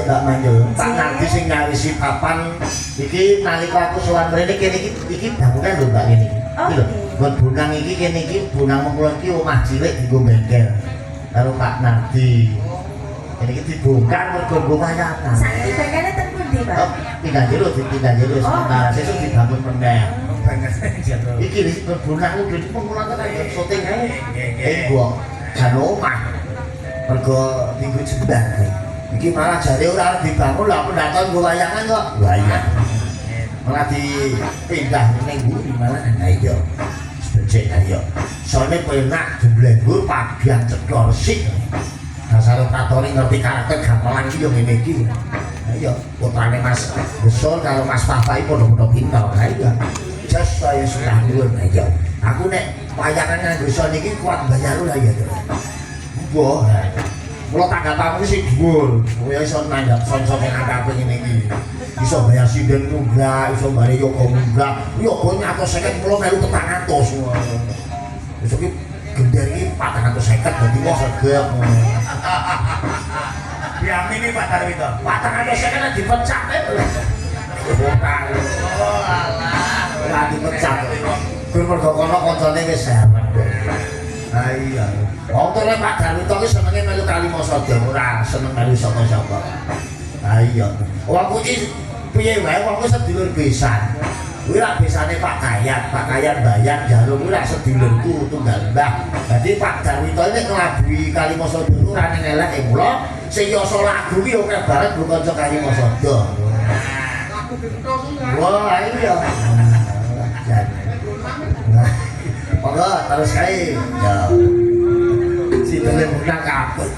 ya Mbak Manjul. Pak Nardi sing nyawisi papan iki nalika aku sowan mrene kene iki iki bangunan lho Mbak kene iki. Oh, Iki lho, nggih. nggon bonang iki kene iki bonang mengkulon iki omah cilik dienggo bengkel karo Pak Nardi. Kene iki dibongkar mergo nggo wayangan. Saiki bengkele ten pundi, Pak? Oh, pindah jero, dipindah jero Oh. sementara sesuk dibangun meneh. Banget jero. Iki wis bonang udah di pengkulan kan syuting kae. Nggih, nggih. Eh gua jan omah. Mergo minggu jembar. Iki malah jare ora arep dibangun lah aku ndak tau nggo wayangan kok. Wah iya. Malah dipindah ning mburi malah nah iya. Becik ayo. Sone penak jemblengur pagian cetha resik. Dasar operator ngerti karakter gamelan iki yo ngene iki. Ayo, putrane Mas Besol karo Mas Fafa iki padha-padha pinter. Ha iya. Jos saya sudah nuwun ayo. Aku nek wayangan nganggo son iki kuat bayar ora ya. Mbah. Mula tanggapanmu sing dhuwur. Kowe iso nanggap son-son sing akeh ngene iki. Iso bayar sinden munggah, iso bayar yoga munggah. Yoga 150 mula melu 400. Besok iki gender iki 450 dadi wong sregep ngono. Diamini Pak Darwito. 450 dipecat e. Ora. Oh alah. Ora dipecat. Gur mergo kono kancane wis serep. Ha iya. Wong tuane Pak Darwito ki senenge melu Kalimasada, ora seneng melu sapa-sapa. Ha iya. Wong kuwi piye wae wong kuwi sedulur besan. Kuwi rak besane Pak Kayat, Pak Kayat Bayan Jarum kuwi rak sedulurku tunggal mbah. Dadi Pak Darwito ini nglabuhi Kalimasada ora ning eleke mula sing yasa lagu ki akeh banget nggo kanca Kalimasada. Wah, iya. Jan. Nah, monggo terus kae. Ya. Sidene munang kaput.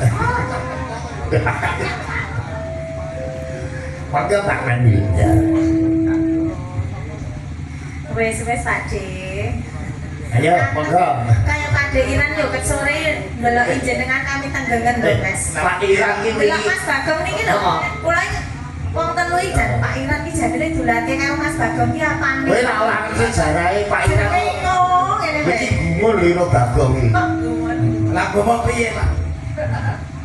Monggo Pak Mandi. Ya. Wes wes Pak D. Ayo, monggo. Kayak Pak D Iran yo ket sore ndeloki jenengan kami tenggengen lho, Eh, Mas. Pak Iran ki Delok wingi Mas Bagong niki lho. Heeh. Kula iki wong telu iki jan Pak Iran ki janine dulake karo Mas Bagong ki apane? Kowe ora ora ngerti sejarahe Pak Iran kok. Bingung ngene Iki gumun lho iro Bagong iki. Kok gumun? Lah ngomong piye, Pak?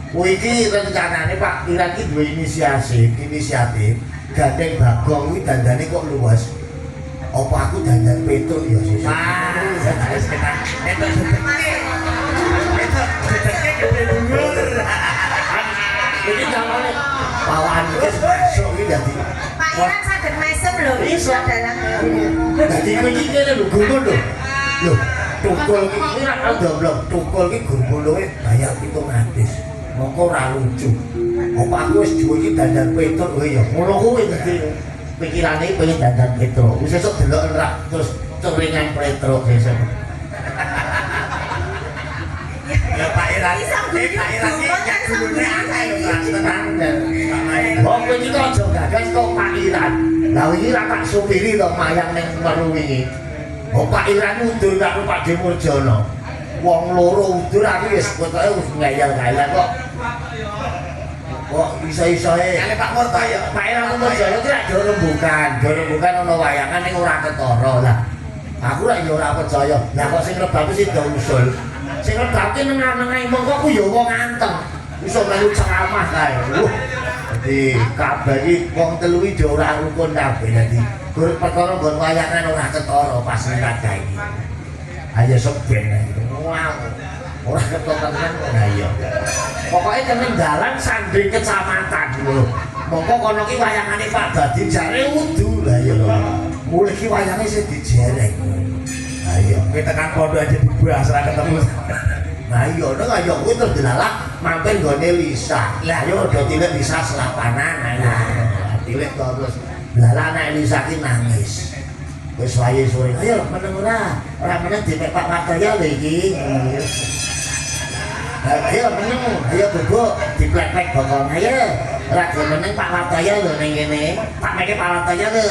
Kuwi iki rencanane Pak Iran ki duwe inisiasi, inisiatif gandeng Bagong kuwi dandane kok luwes. Apa aku dandan Petruk ya sesuk? Wah, wis kita entuk jedeke. Entuk jedeke gede dhuwur. Iki namane bawaan iki masuk iki dadi Pak Iran saged mesem lho Iso. dalang. Dadi kowe iki kene lho gumun lho. Lho, tukul iki ora tau domblong, tukul iki gurmuluwe bayar 700. Mongko ora lucu. Apa aku wis duwe iki dandan Petruk kowe ya ngono kuwi dadi pikirane pengen dandan Petruk. Wis sesuk delok rak terus ceringan Petruk sesuk. Ya Pak Iran. Iso Eh, guyu, Pak Iran iki gumun kan iso gurune guyu akeh lho, saiki. Pak. Tenang. Pak Iran. Wong kowe iki kok aja gagas kok Pak Iran. Lah wingi ra tak supiri to mayang ning Meru wingi. Oh Pak Iran udur karo Pak De Murjono. Wong loro udur aku wis pokoke wis ngeyel-ngeyel kok. Kok iso-isoe Kali Pak Murto ya. Pak Iran Murjono ki rak do rembukan, do rembukan ana wayangan ning ora ketara lah. Aku rak ya ora percaya. Lah kok sing rebab sing do usul. Sing rebab ki nengah-nengahi mongko ku ya wong anteng. Iso melu ceramah kae. Wah. Dadi kabeh iki wong telu iki do ora rukun kabeh dadi gur perkara nggon wayangan ora ketara pas liwat kae iki. Ayo sok ben. Wah. Ora ketara tenan ora iya. Pokoke teneng dalan sanding kecamatan ngono. Mongko kono ki wayangane Pak Dadi jare wudu lah ya lho. Mulih ki wayange sing dijereng. Ha iya. Kowe tekan pondok aja dibahas ora ketemu. Nah iya, nek ayo kuwi terus dilalak mampir nggone Lisa. Lah ayo do tilik Lisa selapanan ayo. Tilik to terus lalak nek Lisa ki nangis. Wis wayahe sore. Ayo meneng ora? Ora meneng dipek Pak Wartoyo lho iki. Ayo meneng, ayo bubuk diplek-plek bokong. Ayo ora gelem meneng Pak Wartoyo lho ning kene. Pak meke Pak Wartoyo lho.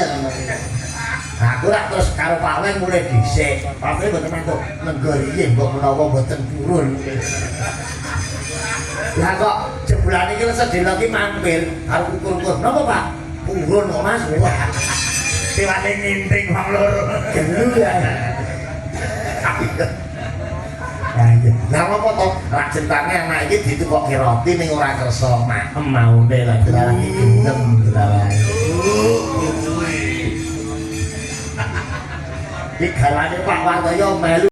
Nah, aku rak terus karo Pak Weng mulai dhisik. Pak Weng mboten mantuk nenggo riyin mbok menawa mboten purun. Lah kok jebulane iki sedhela ki mampir karo ukur-ukur. Napa Pak? Purun kok Mas. Wah, Tiwate nginting wong loro. gelu ya. Lah iya. Lah ngopo to? Rak ceritane anak iki ditukokke roti ning ora kersa maem maune lah delalah iki gendem delalah. Iki galane Pak Wartoyo melu.